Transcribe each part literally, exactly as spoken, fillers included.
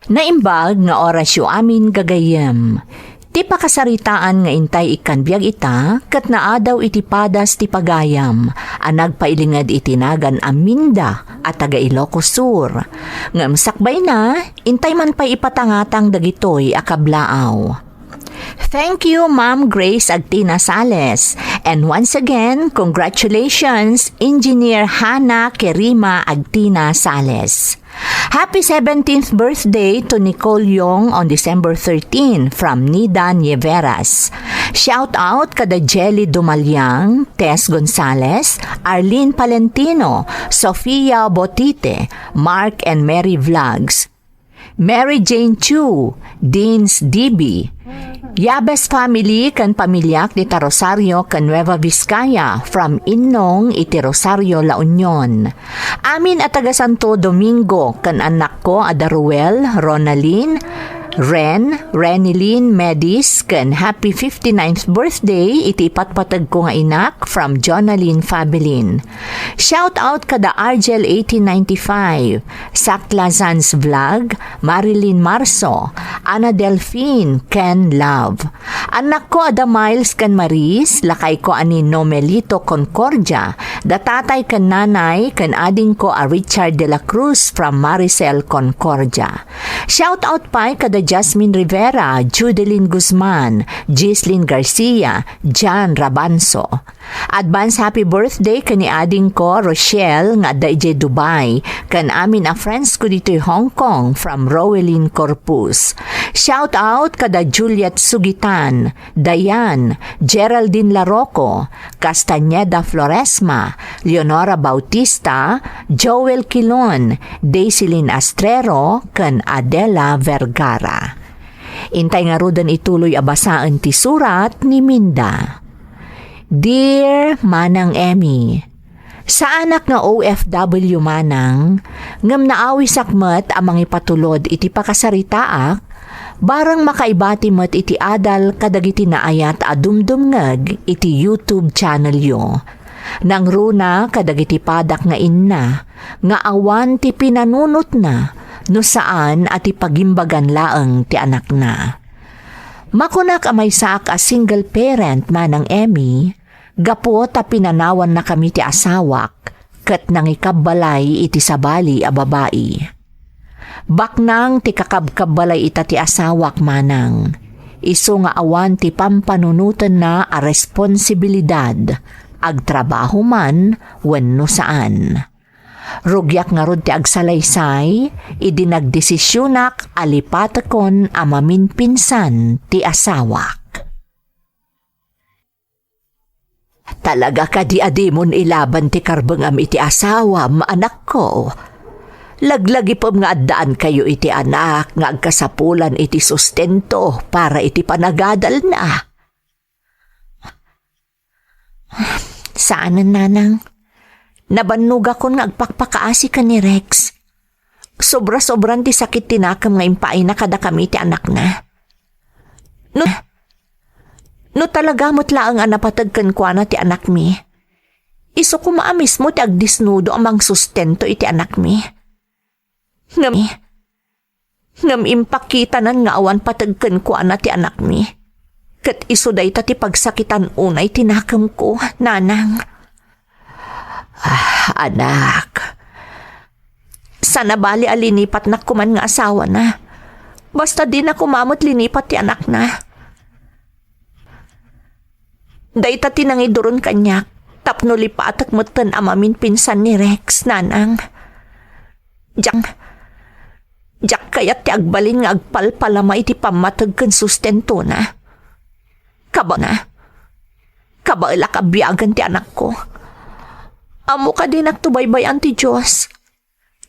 Naimbag nga orasyo amin gagayyem. Ti pakasaritaan nga intay ikkan biag ita, ket naadaw iti padas ti pagayam, a nagpailinged iti nagan a Minda a taga Ilocos Sur. Ngem sakbayna, intay man pay ipatangatang dagitoy a kablaaw. Thank you, Ma'am Grace Agtina Sales. And once again, congratulations, Engineer Hana Kerima Agtina Sales. Happy seventeenth birthday to Nicole Yong on December thirteen from Nida Nieveras. Shout out kada Jelly Dumaliang, Tess Gonzales, Arlene Palentino, Sofia Botite, Mark and Mary Vlogs, Mary Jane Chu, Dean's D B, Yabes family ken pamiliak dita Rosario ken Nueva Vizcaya from Innong iti Rosario, La Union. Amin a taga Santo Domingo ken annakko a da Ruel, Ronalyn, Ren, Renilyn, Medis, ken happy fifty-ninth birthday iti ipatpategko nga inak from Jonalyn Fabilin. Shout out kada Argel eighteen ninety-five, Sakla Zanz Vlog, Marilyn Marso, Ana Delfin, ken Love. Annakko a da Miles ken Maris, lakayko a ni Nomelito Concordia, da tatay ken nanay, ken adingko a Richard de la Cruz from Maricel Concordia. Shout out pay kada Jasmine Rivera, Judeline Guzman, Gislin Garcia, Jan Rabanso. Advance happy birthday ken ni adingko, Rochelle, nga adda idiay Dubai, ken amin a friends ko ditoy Hong Kong from Rowelyn Corpus. Shout out kada Juliet Sugitan, Dayan, Geraldine Larocco, Castañeda Floresma, Leonora Bautista, Joel Quilon, Daisilyn Astrero, ken Adela Vergara. Intay ngaruden ituloy a basaen ti surat ni Minda. Dear Manang Emmy, saanak nga O F W manang, ngem naawisak met a mangipatulod iti pakasaritaak, barang makaibati met iti adal kadagiti naayat a dumdumngeg iti YouTube channelyo. Nangruna kadagiti padak nga inna, nga awan ti pinanunotna no saan a ti pagimbagan laeng ti anakna. Makunak a maysaak a single parent, Manang Emmy, gapu ta pinanawannakami ti asawak ket nangikabbalay iti sabali a babai. Baknang ti kakabkabbalay ita ti asawak, Manang, isu nga awan ti pampanunotenna a responsibilidad, agtrabaho man wenno saan. Rugiak ngarud ti agsalaysay idi nagdesisionak a lipatekon a maminpinsan ti asawak. Talaga kadi a dimon ilaban ti karbengam iti asawam, anakko? Laglagipem nga addaankayo iti anak nga agkasapulan iti sustento para iti panagadalna. Saanen, Nanang. Nabannogakon nga agpakpakaasi ken ni Rex. Sobra-sobran ti sakit ti nakem nga impaayna kadakami ti anakna. No, no talaga met laeng a napateg kenkuana ti anakmi, isu koma a mismo ti agdisnudo a mangsustento iti anakmi. Ngem, ngem impakitanan nga awan pateg kenkuana ti anakmi. Ket isu dayta ti pagsakitan unay ti nakemko, Nanang. Ah, anak. Sana bali a linipatnak koman nga asawana. Basta dina koma met linipat ti anakna. Dayta ti nangiduron kaniak tapno lipatek metten a maminpinsan ni Rex, Nanang. Diak, diak kayat ti agbalin nga agpalpalama iti pammateg ken sustentona. Kabaelak, kabaelak a biagen ti anakko. Ammok a dinakto baybay-an ti Dios.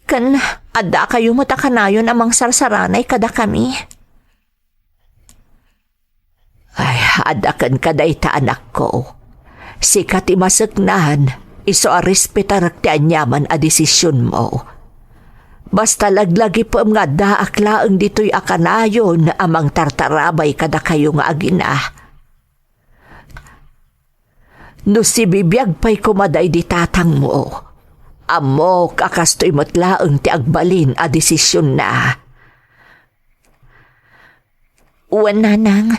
Ken addakayo met a kanayon a mangsarsaranay kadakami. Ay, adda kenka dayta, anakko. Sika ti maseknan, isu a respetarek ti aniaman a desisionmo. Basta laglagipem nga addaak laeng ditoy a kanayon a mangtartarabay kadakayo nga agina. No sibibiag pay koma daydi tatangmo, ammok a kastoy met laeng ti agbalin a desisionna. Wen, nanang,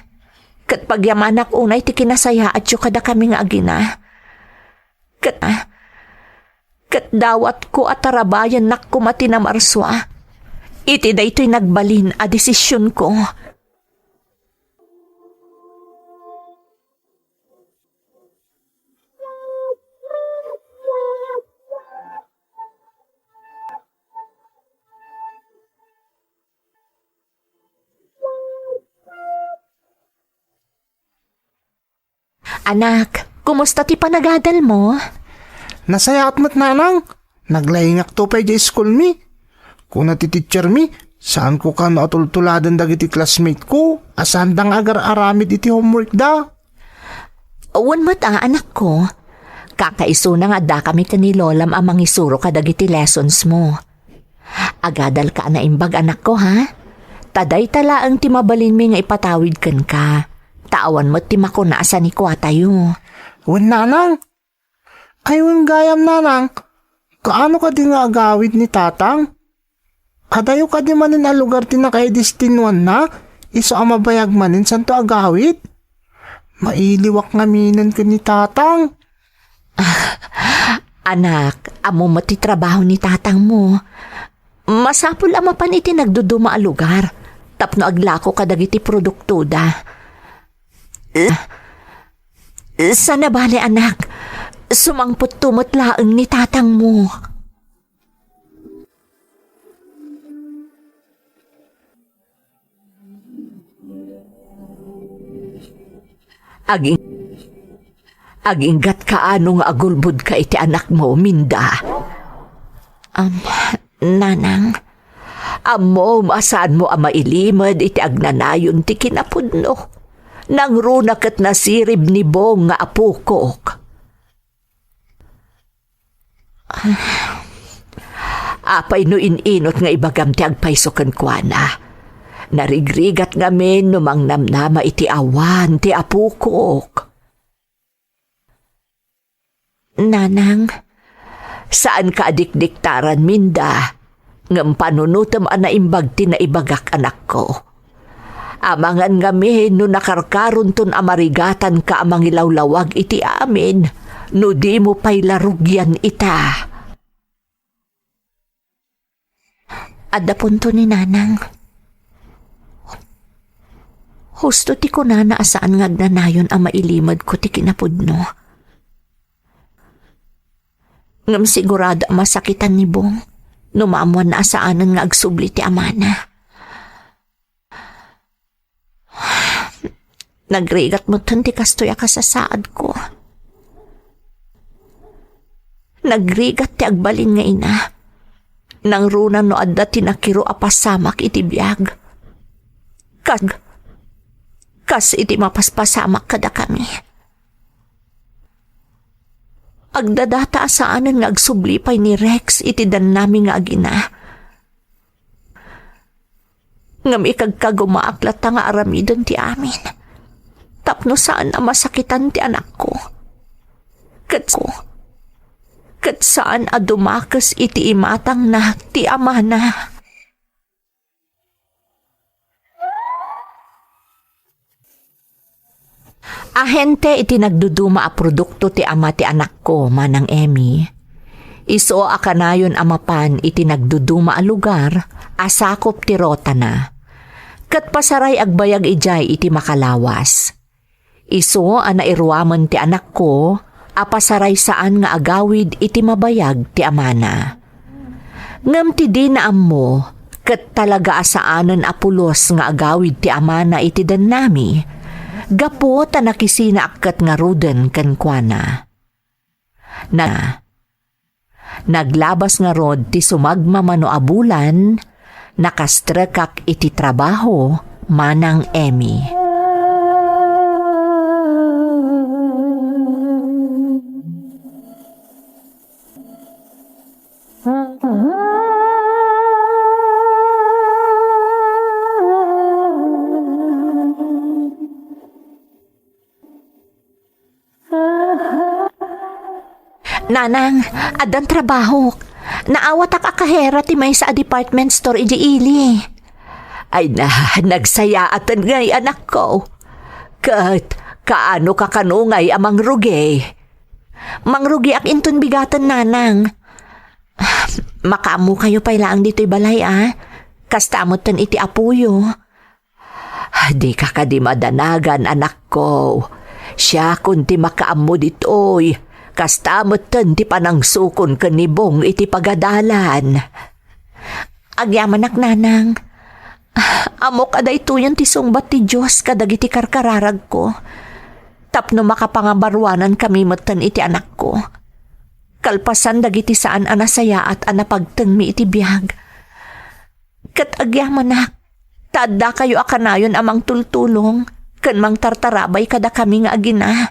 ket pagyamanak unay ti kinasayaatyo kadakami nga agina. Ket, ket dawatko a tarabayennak koma ti namarsua iti daytoy nagbalin a desisionko. Anak, kumusta ti panagadalmo? Nasayaat met, nanang. Naglaingakto pay idiay iskolmi. Kuna ti teachermi, saanko kano a tultuladen dagiti classmate ko a saanda nga agar-aramid iti homework da. Wen met a, anakko. Kakaisuna nga addakami ken ni lolam a mangisuro kadagiti lessons mo. Agadalka a naimbag, anakko, ha? Ta dayta laeng ti mabalinmi nga ipatawid kenka. Ta awan met ti makuna a sanikuatayo. Wen, nanang. Ay, wen gayam, nanang. Kaano kadi nga agawid ni tatang? Adayo kadi manen a lugar ti nakaidestinuanna, isu a mabayag manen santo agawid? Mailiwak ngaminen ken ni tatang. Anak, ammo met ti trabaho ni tatangmo. Masapul a mapan iti nagduduma a lugar tapno aglako kadagiti produktoda. Sana bale, anak, sumangpetto met laeng ni tatangmo. Aging-, aginggat kaano nga agulbodka iti anakmo, Minda? Am, nanang. Ammom a saanmo a mailimed iti agnanayon ti kinapudno. Nangruna ket nasirib ni Bong nga apokok. Apay no in-inot nga ibagam ti agpayso kenkuana? Narigrigat ngamin no mangnamnama iti awan ti apokok. Nanang, saanka a dikdiktaran, Minda, ngem panunotem a naimbag ti naibagak, anakko. Amangan ngamin no nakarkaronton a marigatanka a mangilawlawag iti amin no dimo pay la rugian ita. Adda punto ni Nanang. Husto ti kunana a saan nga agnanayon a mailimedko ti kinapudno. Ngem sigurado a masakitan ni Bong no maammoanna a saanen nga agsubli ti amana. Nagrigat metten ti kastoy a kasasaadko. Nagrigat ti agbalin nga ina. Nangruna no adda ti nakiro a pasamak iti biag. Kag, kas iti mapaspasamak kadakami. Agdadata a saanen nga agsubli pay ni Rex iti dannami nga agina. Ngem ikagkagumaak latta nga aramiden ti amin. Tapno saan a masakitan ti anakko. Ket, ket saan a dumakes iti imatangna ti amana. Ahente iti nagduduma a produkto ti ama ti anakko, Manang Emmy. Isu a kanayon a mapan iti nagduduma a lugar a sakup ti rotana. Ket pasaray agbayag idiay iti makalawas. Isu a nairuamen ti anakko a pasaray saan nga agawid iti mabayag ti amana. Ngem ti dina ammo, ket talaga a saanen a pulos nga agawid ti amana iti dannami, gapu ta nakisinaak ket ngaruden kenkuana. Na, naglabas ngarud ti sumagmamano a bulan, nakastrekak iti trabaho, Manang Emmy. Nanang, addan trabahok. Naawatak a kahera ti maysa a department store idiay ili. Ay na, nagsayaaten ngay, anakko. Ket kaano ka kano ngay a mangrugi? Mangrugiak inton bigaten, nanang. Makaammokayo pay laeng ditoy balay, a? Kasta metten iti apoyo. Dika kadi madanagan, anakko. Siakon ti makaammo ditoy. Kasta metten ti panangsukon ken ni Bong iti pagadalan. Agyamanak, nanang. Ammok a daytoyen ti sungbat ti Dios kadagiti karkararagko. Tapno makapangabaruanankami metten iti anakko. Kalpasan dagiti saan a nasayaat a napagtengmi iti biag. Ket agyamanak, ta addakayo a kanayon a mangtultulong ken mangtartarabay kadakami nga agina.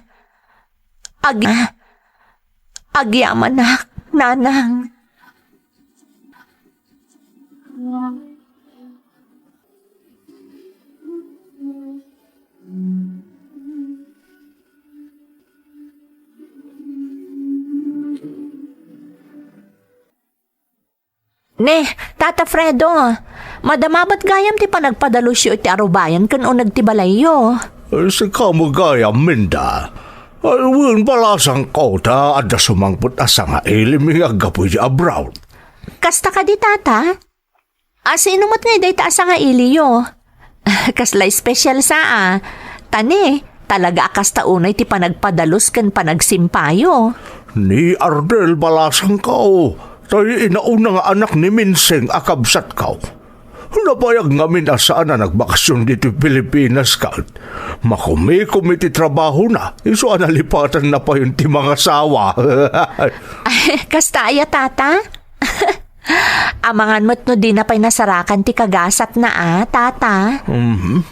Ag-, agyamanak, nanang. Ne, Tata Fredo, madama met gayam ti panagpadalusyo iti arubayan ken uneg ti balayyo. Sika met gayam, Minda. Wen, balasangko ta adda sumangpet a sangailimi nga aggapu iti abroad. Kasta kadi, Tata? A, sino met ngay dayta a sangailiyo? Kasla espesyal sa a. Ta ne, talaga a kasta unay ti panagpadalus ken panagsimpayo. Ni Ardel, balasangko, tay inauna nga anak ni Minseng a kabsatko. Nabayag ngamin a saan a nagbakasyon ditoy Pilipinas ket makumikom iti trabahona, isu a nalipatanna payen ti mangasawa. Ay, kasta aya, Tata? Amangan met no dina pay nasarakan ti kagasatna a, Tata. Mhm.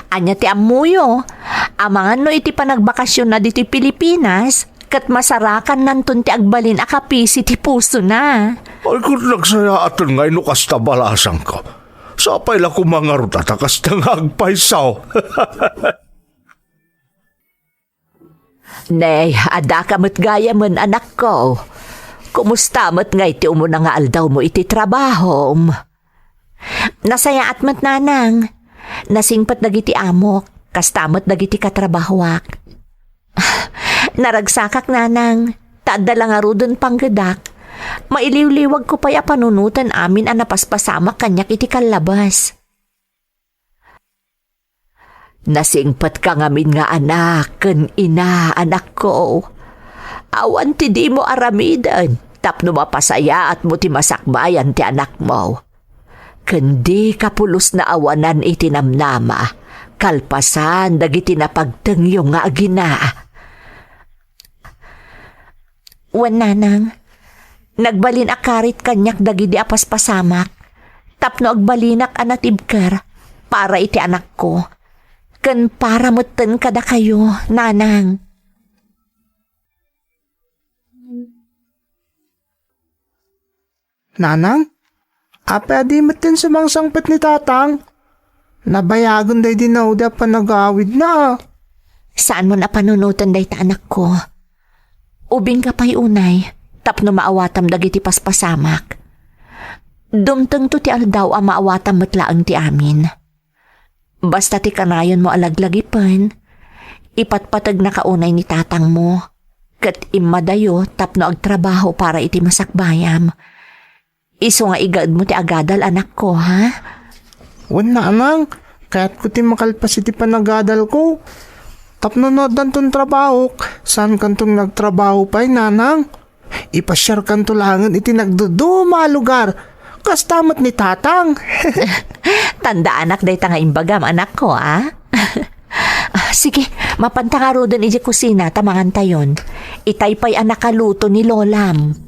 Ania ti ammoyo? Amangan no iti panagbakasyonna ditoy Pilipinas, ket masarakannanton ti agbalin a kapisi ti pusona. Ay, ket nagsayaaten ngay no kasta, balasangko. Sapay la koma ngarud a ta kasta nga agpayso. Ne, addaka met gayamen, anakko. Kumusta met ngay ti umuna nga aldawmo iti trabahom? Nasayaat met, nanang. Nasingpet dagiti amok, kasta met dagiti katrabahoak. Naragsakak, nanang, ta adda la ngaruden panggedak. Mailiwliwagko pay a panunoten amin a napaspasamak kaniak iti kallabas. Nasingpetka ngamin nga anak ken ina, anakko. Awan ti dimo aramiden tapno mapasayaatmo ti masakbayan ti anakmo. Ken dika pulos naawanan iti namnama, kalpasan dagiti napagtengyo nga agina. Wen, nanang, nagbalin a karit kaniak dagidi a paspasamak tapno agbalinak a natibker para iti anakko, ken para metten kadakayo, nanang. Nanang, apay a di metten sumangsangpet ni Tatang? Nabayagen daydi naudi a panagawidna. Saanmon a panunoten dayta, anakko. Ubingka pay unay tapno maawatam dagiti paspasamak. Dumtengto ti aldaw a maawatam met laeng ti amin. Basta ti kanayonmo a laglagipen, ipatpategnaka unay ni tatangmo, ket immadayo tapno agtrabaho para iti masakbayam. Isu nga igaedmo ti agadal, anakko, ha? Wen, nanang, kayatko ti makalpas iti panagadalko. Tapno no addanton trabahok, saankanton nga agtrabaho pay, nanang. Ipasiarkanto laengen iti nagduduma a lugar. Kasta met ni Tatang. Tandaanak dayta nga imbagam, anakko, a? Ah, sige, mapanta ngaruden idiay kusina ta mangantayon. Itay pay a nakaluto ni Lolam.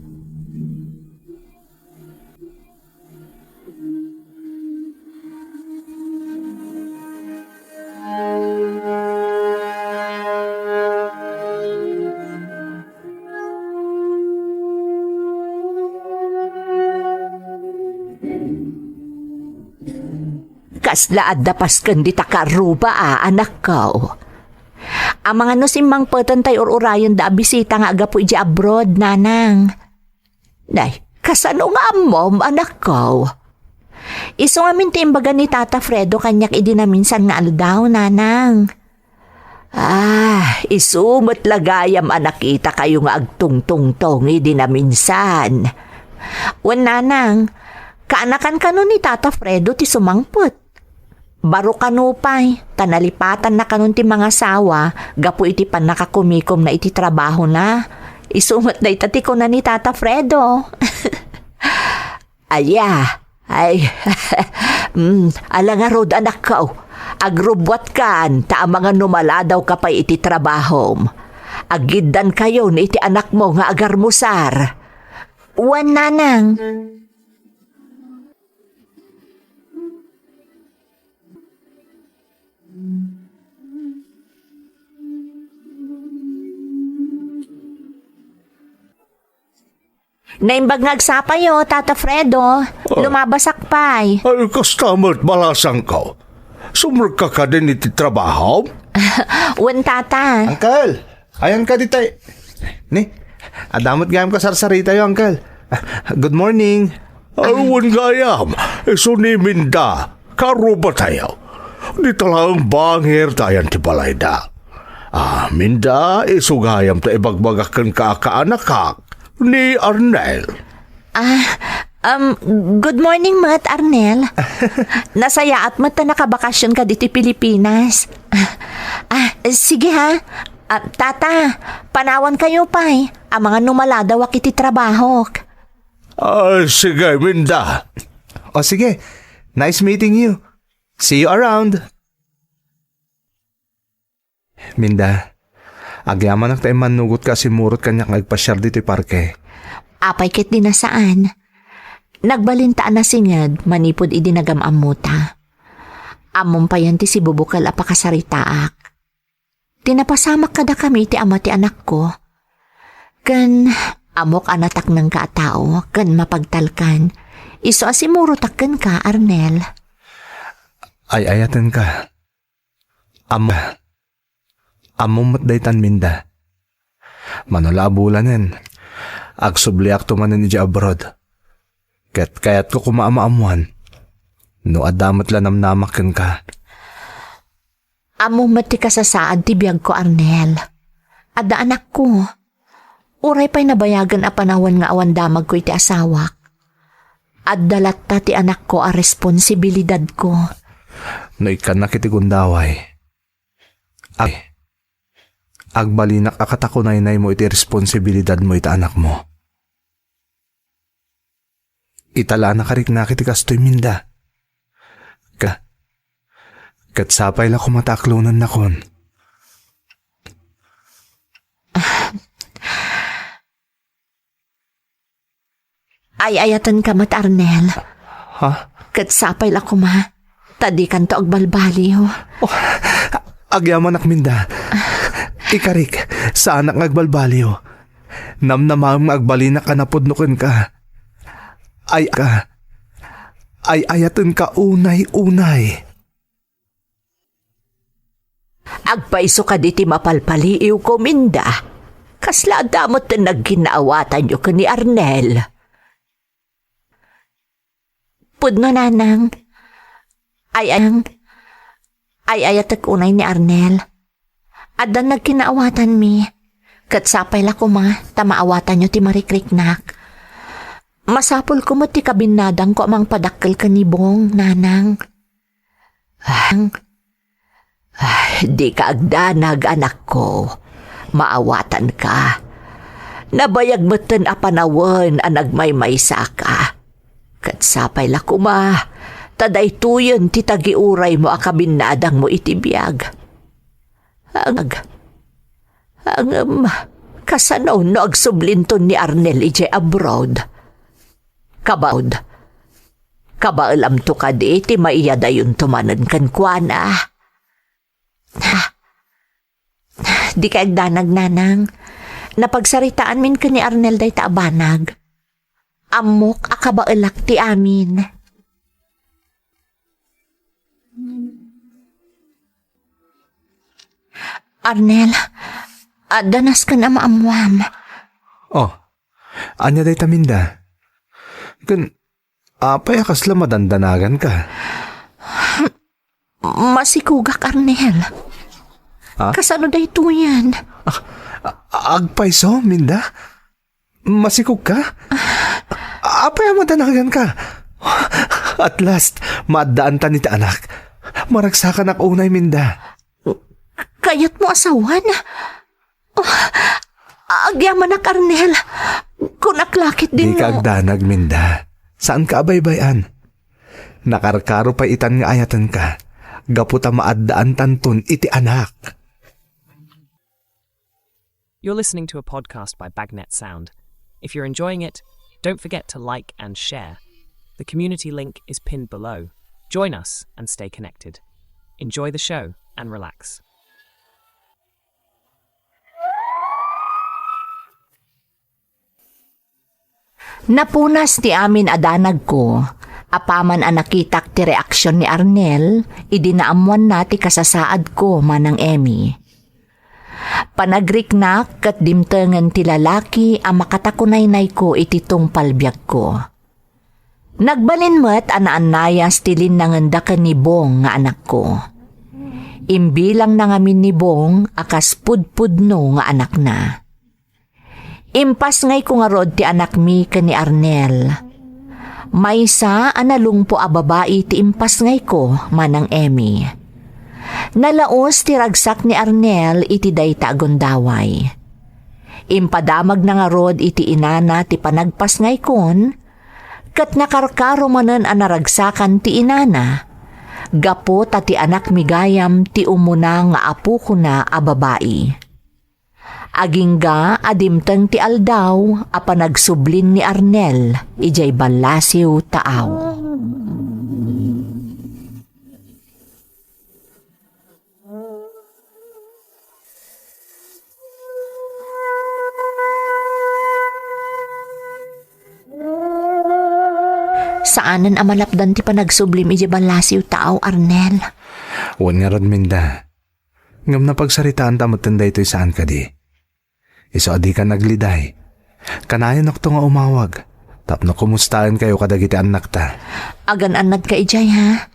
Kasla adda pasken dita karuba a, anakko. Amangan no simmangpeten tay ur-urayenda a bisita nga aggapu idiay abroad, nanang. Nay, kasano nga ammom, anakko? Isu ngamin ti imbaga ni Tata Fredo kaniak idi naminsan nga aldaw, Nanang. Ah, isu met la gayam a nakitakayo nga agtungtungtong idi naminsan. Wen, Nanang, kaanakan kano ni Tata Fredo ti sumangpet. Baro kano pay, ta nalipatanna kanon ti mangasawa gapu iti pannakakumikomna iti trabahona. Isu met dayta ti kuna ni Tata Fredo. Aya, ay, mm, ala ngarud, anakko. Agrubbuatkan, ta amangan no maladawka pay iti trabahom. Aggiddankayon iti anakmo nga agarmusar. Wen, Nanang. Naimbag nga agsapayo, Tata Fredo. Ah. Lumabasak pay. Ay, kasta met, balasangko. Sumrekka kadin iti trabahom? Wen, Tata. Uncle, ayanka dita. Ni, adda met gayam kasarsaritayo, Uncle. Ah, good morning. Ay, wen gayam, isu ni Minda, karubatayo. Dita laeng bangir ta ayan ti balayda. Ah, Minda, isu gayam ta ibagbagak kenka a kaanakak ni Arnel. Ah, um, good morning met, Arnel. Nasayaat met ta nakabakasyon ka ditoy Pilipinas. Ah, sige ha. Ah, Tata, panawankayo pay. Amangan no maladawak iti trabahok. Ah, sige, Minda. O sige, nice meeting you. See you around. Minda, agyamanak ta immannugotka a simmurot kaniak nga agpasiar ditoy parke. Apay ket di nasaan. Nagbalin ta a nasinged manipud idi nagam-ammota. Ammom payen ti sibubukel a pakasaritaak. Ti napasamak kadakami ti ama ti anakko. Ken ammok a nataknengka a tao ken mapagtalkan. Isu a simmurotak kenka, Arnel. Ay-ayatenka. Am-, ammom met daytan, Minda. Mano la a bulanen, agsubliakto manen idiay abroad. Ket kayatko koma a maammoan no adda met la namnamak kenka. Ammom met ti kasasaad ti biagko, Arnel. Adda anakko. Uray pay nabayagen a panawen nga awan damagko iti asawak, adda latta ti anakko a responsibilidadko. No ikkannak iti gundaway, ag-, agbalinak a katakunaynaymo iti responsibilidadmo iti anakmo. Ita la a nakariknak iti kastoy, Minda. Ka-, ket sapay la koma ta aklonennakon. Ay-ayatenka met, Arnel. Ha? Ket sapay la koma ta dikanto agbalbaliw. Oh, agyamanak, Minda. Ikarik, saanak nga agbalbaliw. Namnamaem nga agbalinak a napudno kenka. Ay, ka. Ay-ayatenka unay-unay. Agpayso kadi ti mapalpaliiwko, Minda. Kasla adda met ti nagkinnaawatanyo ken ni Arnel. Pudno, Nanang. Ay, ay, ay-ayatek unay ni Arnel. Addan nagkinnaawatanmi. Ket sapay la koma ta maawatanyo ti marikriknak. Masapulko met ti kabinnadangko a mangpadakkel ken ni Bong, Nanang. Ang, ah, dika agdanag, anakko. Maawatanka. Nabayag metten a panawen a nagmaymaysaka. Ket sapay la koma ta daytoyen ti tagiuraymo a kabinnadangmo iti biag. Ang, ang, em, kasano no agsublinton ni Arnel idiay abroad? Kabaud, kabaelamto kadi ti maiyadayonto manen kenkuana? Dika agdanag, Nanang. Napagsaritaanmin ken ni Arnel dayta a banag. Ammok a kabaelak ti amin. Arnel, adda nasken a maammoam. Oh, ania dayta, Minda? Ken, Apay a kasla madandanaganka? Masikogak, Arnel. Ha? Kasano daytoyen? A-, a-, agpayso, Minda? Masikogka? Apay a madanaganka? At last, maaddaantan iti anak. Maragsakanak unay, Minda. Kayatmo a sawen? Oh, agyamanak, Arnel. Kunak la ketdin. Dika agdanag, Minda. Saanka a baybay-an. Nakarkaro pay itan nga ayatenka. Gapu ta maaddaantanton iti anak. You're listening to a podcast by Bagnet Sound. If you're enjoying it, don't forget to like and share. The community link is pinned below. Join us and stay connected. Enjoy the show and relax. Napunas ti amin a danagko, apaman a nakitak ti reaksion ni Arnel idi naammoanna ti kasasaadko, Manang Emmy. Panagriknak ket dimtengen ti lalaki a makatakunaynayko iti tungpal biagko. Nagbalin met a naannayas ti linnangenda ken ni Bong nga anakko. Imbilangna ngamin ni Bong a kas pudpudno nga anakna. Impasngayko ngarud ti anakmi ken ni Arnel. Maysa a nalungpo a babai ti impasngayko, Manang Emmy. Nalaus ti ragsak ni Arnel iti dayta a gundaway. Impadamagna ngarud iti inana ti panagpasngaykon, ket nakarkaro manen a naragsakan ti inana, gapu ta ti anakmi gayam ti umuna nga apokona a babai. Agingga a dimteng ti aldaw a panagsublin ni Arnel idiay ballasiw taaw. Saanen a malapdan ti panagsublim idiay ballasiw taaw, Arnel. Wen ngarud, Minda. Ngem napagsaritaanta metten daytoy saan kadi. Isu a dika nagliday. Kanayonakto nga umawag tapno kumustaenkayo kadagiti annakta. Agan-annadka idiay, ha?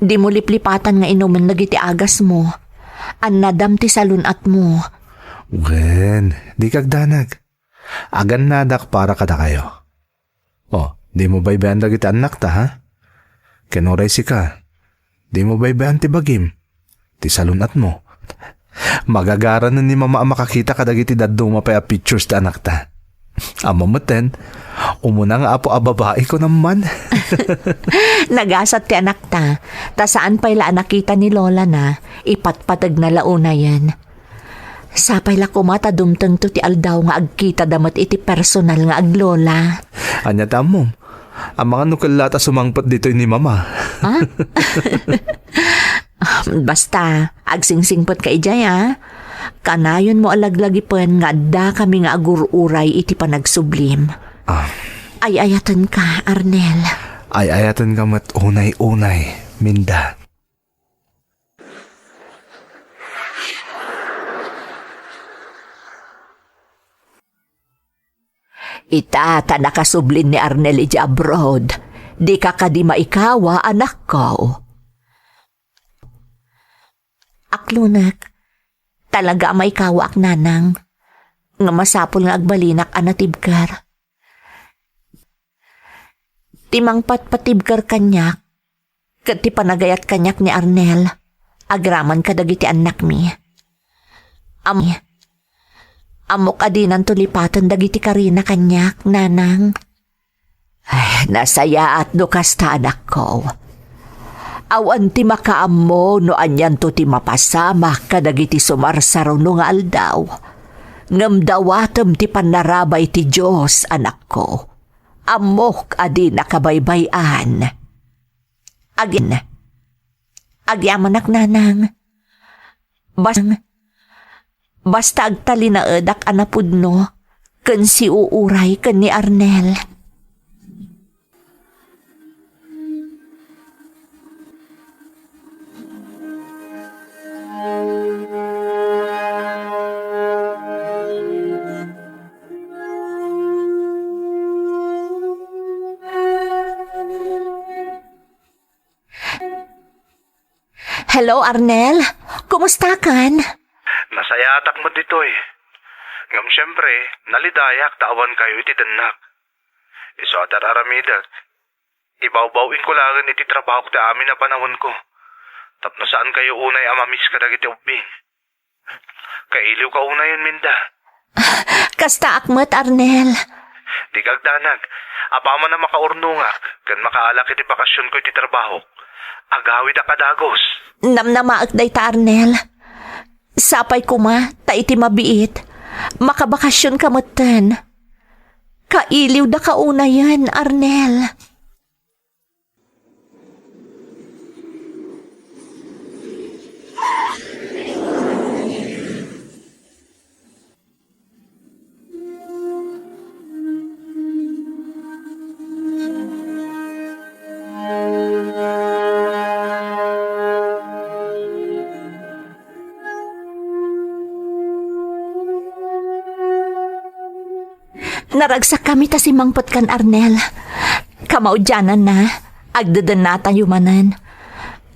Dimo liplipatan nga inumen dagiti agasmo. Annadam ti salun-atmo. Wen, dika agdanag. Agannadak para kadakayo. O, dimo baybay-an dagiti annakta, ha? Ken uray sika, dimo baybay-an ti bagim, ti salun-atmo. Magagaranen ni Mama a makakita kadagiti dadduma pay a pictures ti anakta. Ammo metten, umuna nga apo a babai, kunam man. Nagasat ti anakta, ta saan pay la a nakita ni Lola na, ipatpategna la unayen. Sapay la koma ta dumtengto ti aldaw nga agkitada met iti personal nga aglola. Ania ti ammom? Amangan no kella ta sumangpet ditoy ni Mama. Ha? Basta, agsingsingpetka idiay, a. Kanayonmo a laglagipen nga addakami nga agur-uray iti panagsublim. Ah. Ay-ayatenka, Arnel. Ay-ayatenka met unay-unay, Minda. Ita ta nakasublin ni Arnel idiay abroad, dika kadi maikawa, anakko? Aklonek, talaga a maikawaak, nanang, nga masapul nga agbalinak a natibker. Ti mangpatpatibker kaniak, ket ti panagayat kaniak ni Arnel, agraman kadagiti annakmi. Am-, ammok a dinanto lipaten dagiti karina kaniak, nanang. Ay, nasayaat no kasta, anakko. Awan ti makaammo no anianto ti mapasamak kadagiti sumarsaruno nga aldaw. Ngem dawatem ti pannarabay ti Dios, anakko. Ammok a dina kabaybay-an. Agin-, agyamanak, nanang. Bas-, basta agtalinaedak a napudno ken siuuray ken ni Arnel. Hello, Arnel. Kumustakan? Nasayaatak met ditoy. Ngem siempre, nalidayak ta awankayo iti dennak. Isu a dar-aramidek, ibawbaw-inko laengen iti trabahok ti amin a panawenko. Tapno saankayo unay a ma-miss kadagiti ubbing. Kailiwka unayen, Minda. Kastaak met, Arnel. Dika agdanag. Apaman a makaurnongak ken makaalak iti bakasionko iti trabahok, agawidka a dagus. Namnamaek dayta, Arnel. Sapay koma ta iti mabiit, makabakasionka metten. Kailiwdaka unayen, Arnel. Naragsakkami ta simmangpetkan, Arnel. Kamaudiananna, agdedennatayo manen.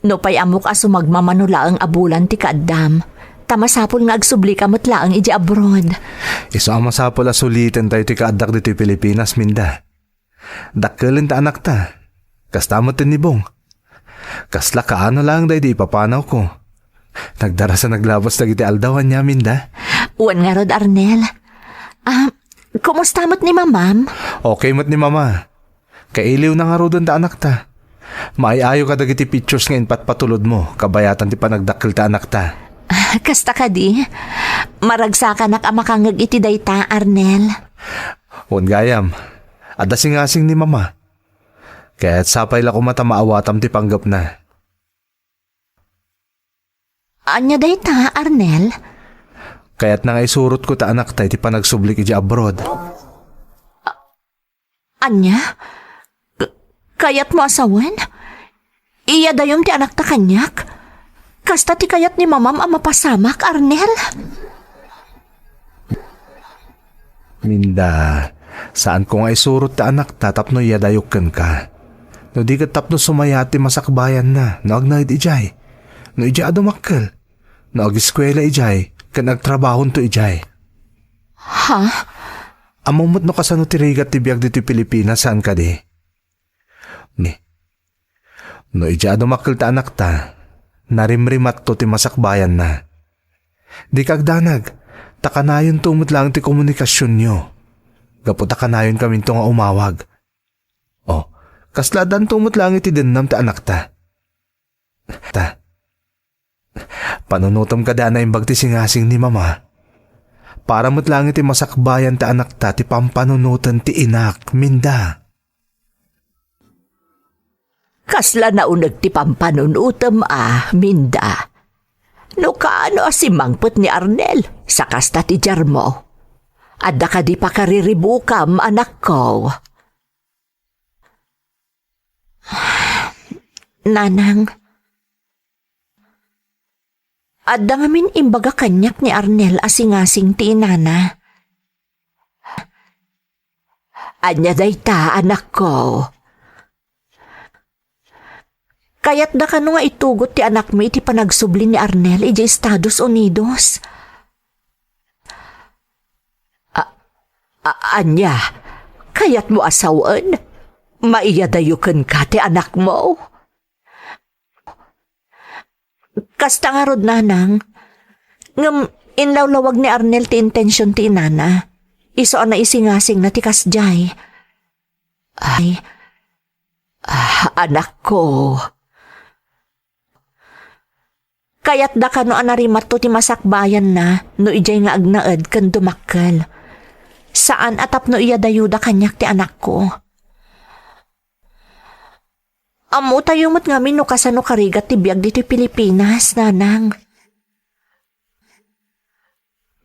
Nupay ammok a sumagmamano laeng a bulan ti kaaddam, ta masapul nga agsublika met laeng idiay abroad. Isu a masapul a sulitentayo ti kaaddak ditoy Pilipinas, Minda. Dakkelen ti anakta. Kasta met ni Bong. Kasla kaano laeng daydi ipapanawko. Nagdarasa naglabas dagiti aldaw, ania, Minda? Wen ngarud, Arnel. Ah, kumusta met ni Mamam? Okay met ni Mama. Kailiwna ngaruden ti anakta. Maay-ayo kadagiti pictures nga impatpatulodmo, kabayatan ti panagdakkel ti anakta. Ah, kasta kadi? Maragsakanak a makangngeg iti dayta, Arnel. Wen gayam, adda singasing ni Mama. Ket sapay la koma ta maawatam ti panggepna. Ania dayta, Arnel? Kayatna nga isurotko ti anakta iti panagsublik idiay abroad. Ania? K-, kayatmo a sawen? Iyadayom ti anakta kaniak? Kasta ti kayat ni Mamam a mapasamak, Arnel? Minda, saanko nga isurot ti anakta tapno iyadayok kenka. No di ket tapno sumayaat ti masakbayanna no agnaed idiay. No idiay a dumakkel. No ageskuela idiay, ken agtrabahonto idiay. Ha? Ammom met no kasano ti rigat ti biag ditoy Pilipinas, saan kadi? Ni. No idiay a dumakkel ti anakta, narimrimatto ti masakbayanna. Dika agdanag, ta kanayonto met laeng ti komunikasionyo. Gapu ta kanayonkaminto nga umawag. O, kasla addanto met laeng iti dennam ti anakta. Ta. Panunotem kadi a naimbag ti singasing ni Mama. Para met laeng iti masakbayan ti anakta ti pampanunoten ti inak, Minda. Kasla nauneg ti pampanunotem a, Minda. No kaano a simmangpet ni Arnel, sa kasta ti diarmo. Adda kadi pakariribukam, anakko? Nanang, adda ngamin imbaga kaniak ni Arnel a singasing ti inana. Ania dayta, anakko? Kayatda kano nga itugot ti anakmi iti panagsubli ni Arnel idiay Estados Unidos? A-, a-, ania? Kayatmo a sawen? Maiyadayo kenka ti anakmo? Kasta ngarud, Nanang. Ngem inlawlawag ni Arnel ti intension ti inana. Isu a naisingasingna ti kasdiay. Ay, ah, anakko. Kayatda kano a narimatto ti masakbayanna no idiay nga agnaed ken dumakkel. Saan a tapno iyadayoda kaniak ti anakko. Ammotayo met ngamin no kasano karigat ti biag ditoy Pilipinas, Nanang.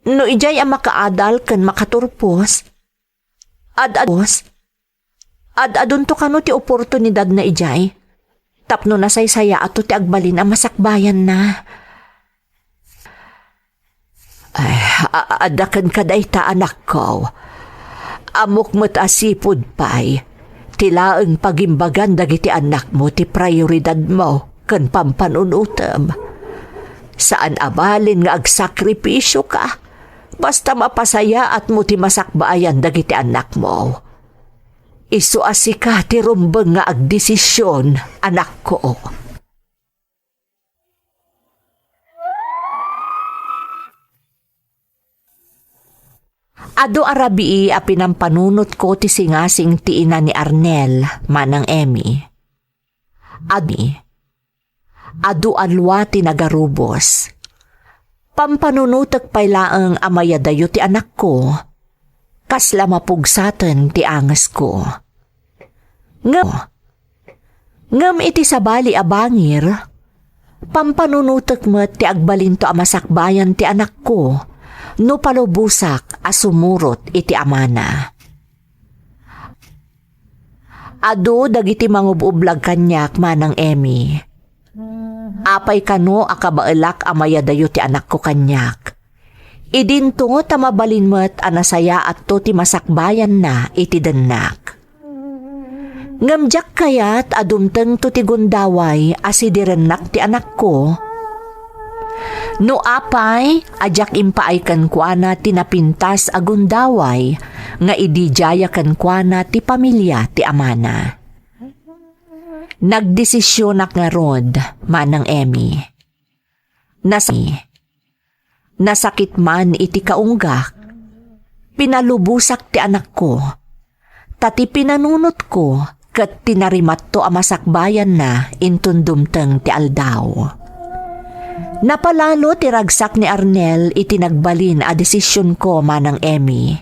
No idiay a makaadal ken makaturpos, ad-, ad-adunto kano ti oportunidadna idiay tapno nasaysayaatto ti agbalin a masakbayanna. Ay, a-, a-, adda kenka dayta, anakko. Ammok met a sipud pay, ti laeng pagimbagan dagiti annakmo ti prioridadmo. ken pampanunotem. Saan a balin nga agsakripisioka, basta mapasayaatmo ti masakbayan dagiti annakmo. Isu a sika ti rumbeng nga agdesision, anakko. Adu a rabii a pinampanunotko ti singasing ti ina ni Arnel, Manang Emmy. Adu, adu a lua ti nagarubos. Pampanunotek pay laeng a mayadayo ti anakko. Kasla mapugsaten ti angesko. Ngem, ngem iti sabali a bangir, pampanunotek met ti agbalinto a masakbayan ti anakko no palubosak a sumurot iti amana. Adu dagiti mangub-ublag kaniak, Manang Emmy. Apay kano a kabaelak a mayadayo ti anakko kaniak? Idinto ta mabalin met a nasayaatto ti masakbayanna iti dennak. Ngem diak kayat a dumtengto ti gundaway a sidirennak ti anakko. No apay a diak impaay kenkuana ti napintas a gundaway nga idi diaya kenkuana ti pamilia ti amana. Nagdesisionak ngarud, Manang Emmy. Nas-, nasakit man iti kaunggak, pinalubosak ti anakko, ta ti pinanunotko ket ti narimatto a masakbayanna inton dumteng ti aldaw. Napalalo ti ragsak ni Arnel iti nagbalin a desisionko, Manang Emmy.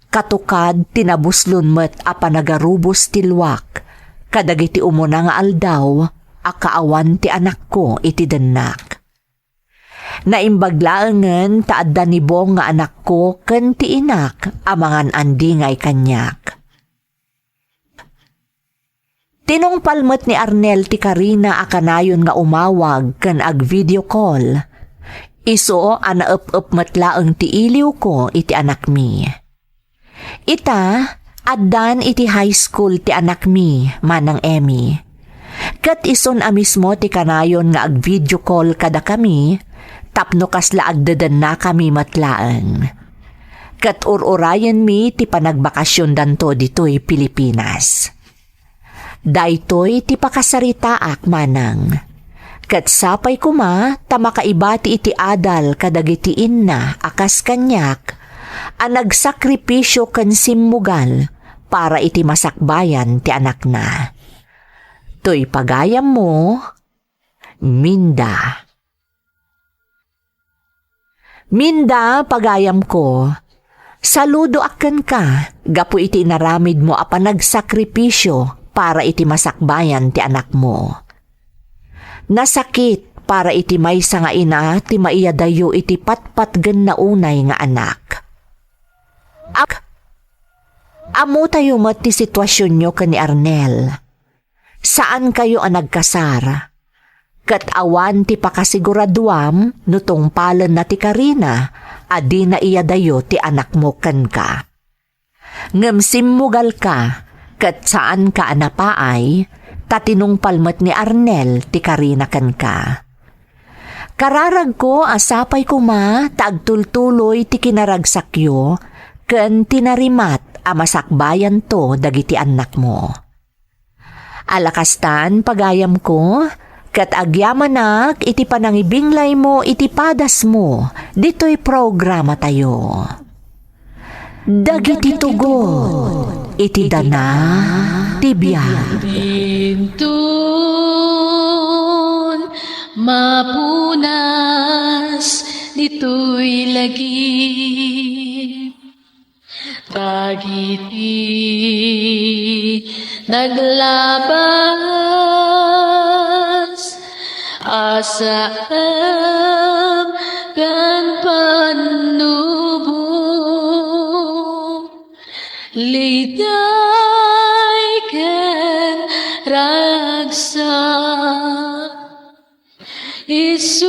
Katukad ti nabuslon met a panagarubos ti luak kadagiti umuna nga aldaw a kaawan ti anakko iti dennak. Naimbag laengen ta adda ni Bong nga anakko ken ti inak a mangan-andingay kaniak. Tinungpal met ni Arnel ti karina a kanayon nga umawag ken ag-video call. Isu a naep-ep met laeng ti iliwko iti anakmi. Ita, addan iti high school ti anakmi, Manang Emmy. Ket isun a mismo ti kanayon nga ag-video call kadakami tapno kasla agdedennakami met laeng. Ket ur-urayenmi ti panagbakasiondanto ditoy Pilipinas. Daytoy ti pakasaritaak, Manang. Ket sapay koma ta makaibati iti adal kadagiti inna a kas kaniak a nagsakripisio ken simmugal para iti masakbayan ti anakna. Toy pagayammo, Minda. Minda, pagayamko, saludoak kenka gapu iti inaramidmo a panagsakripisio para iti masakbayan ti anakmo. Nasakit para iti maysa nga ina ti maiyadayo iti patpatgenna unay nga anak. Ak-, ammotayo met ti situasionyo ken ni Arnel. Saankayo a nagkasar. Ket awan ti pakasiguraduam no tungpalenna ti karina a dina iyadayo ti anakmo kenka. Ngem simmugalka, ket saanka a napaay, ta tinungpal met ni Arnel ti karina kenka. Kararagko a sapay koma ta agtultuloy ti kinaragsakyo ken ti narimat a masakbayanto dagiti annakmo. Ala kastan, pagayamko, ket agyamanak iti panangibinglaymo iti padasmo ditoy programatayo. Dagiti tugot iti dana ti biag. Inton mapunas ditoy lagip. Dagiti naglabas a saem ken pannubo, liday ken ragsak. Isudat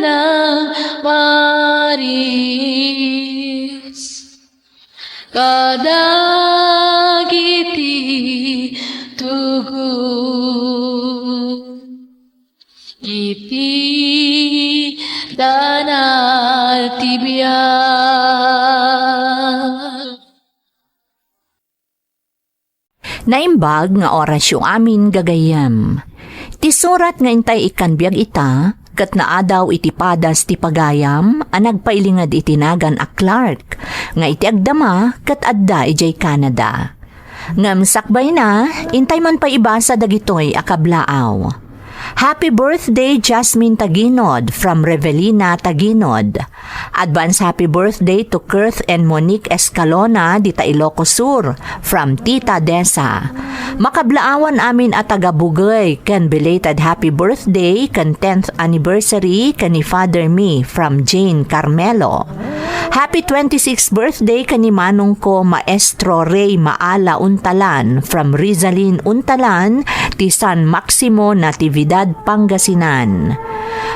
nang maris kadagiti tugot. Iti dana ti biag. Naimbag nga orasyo amin gagayyem. Ti surat nga intay ikkan biag ita, ket naadaw iti padas ti pagayam a nagpailinged iti nagan a Clark, nga iti agdama ket adda idiay Canada. Ngem sakbayna, intay man pay ibasa dagitoy a kablaaw. Happy birthday, Jasmine Taginod, from Revelina Taginod. Advance happy birthday to Kurt and Monique Escalona, dita Ilocos Sur, from Tita Desa. Makablaawan amin a taga Bugey, ken belated happy birthday ken tenth anniversary ken ni Father Mi, from Jane Carmelo. Happy twenty-sixth birthday ken ni manong ko, Maestro Ray Maala Untalan, from Rizalin Untalan, ti San Maximo Natividad, Pangasinan.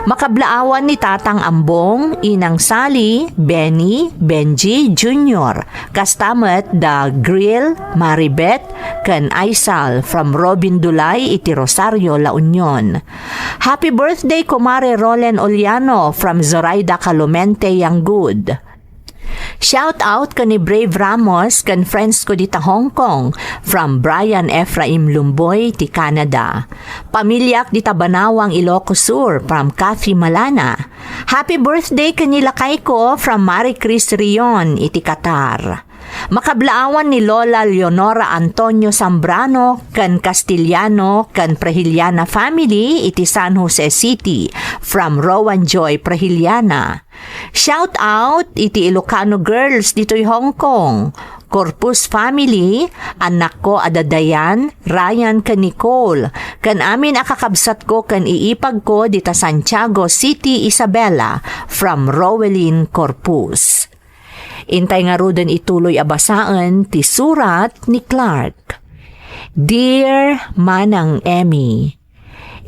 Makablaawan ni Tatang Ambong, Inang Sally, Benny, Benji Junior, kasta met da Griel, Maribet, ken Aisal, from Robin Dulay iti Rosario, La Union. Happy birthday, Kumare Rolen Oliano, from Zoraida Calumente, Yangud. Shout out ken ni Brave Ramos ken friends ko dita Hong Kong, from Brian Ephraim Lumboy ti Canada. Pamiliak dita Banawang, Ilocos Sur, from Kathy Malana. Happy birthday ken ni lakay ko from Marie Chris Rion iti Qatar. Makablaawan ni Lola Leonora Antonio Zambrano ken Castellano ken Prehiliana family iti San Jose City, from Rowan Joy Prehiliana. Shout out iti Ilocano girls ditoy Hong Kong. Corpus family, anakko a da Dayan, Ryan, ken Nicole, ken amin a kakabsatko ken iipagko dita Santiago City, Isabela, from Rowelyn Corpus. Intay ngaruden ituloy a basaen ti surat ni Clark. Dear Manang Emmy,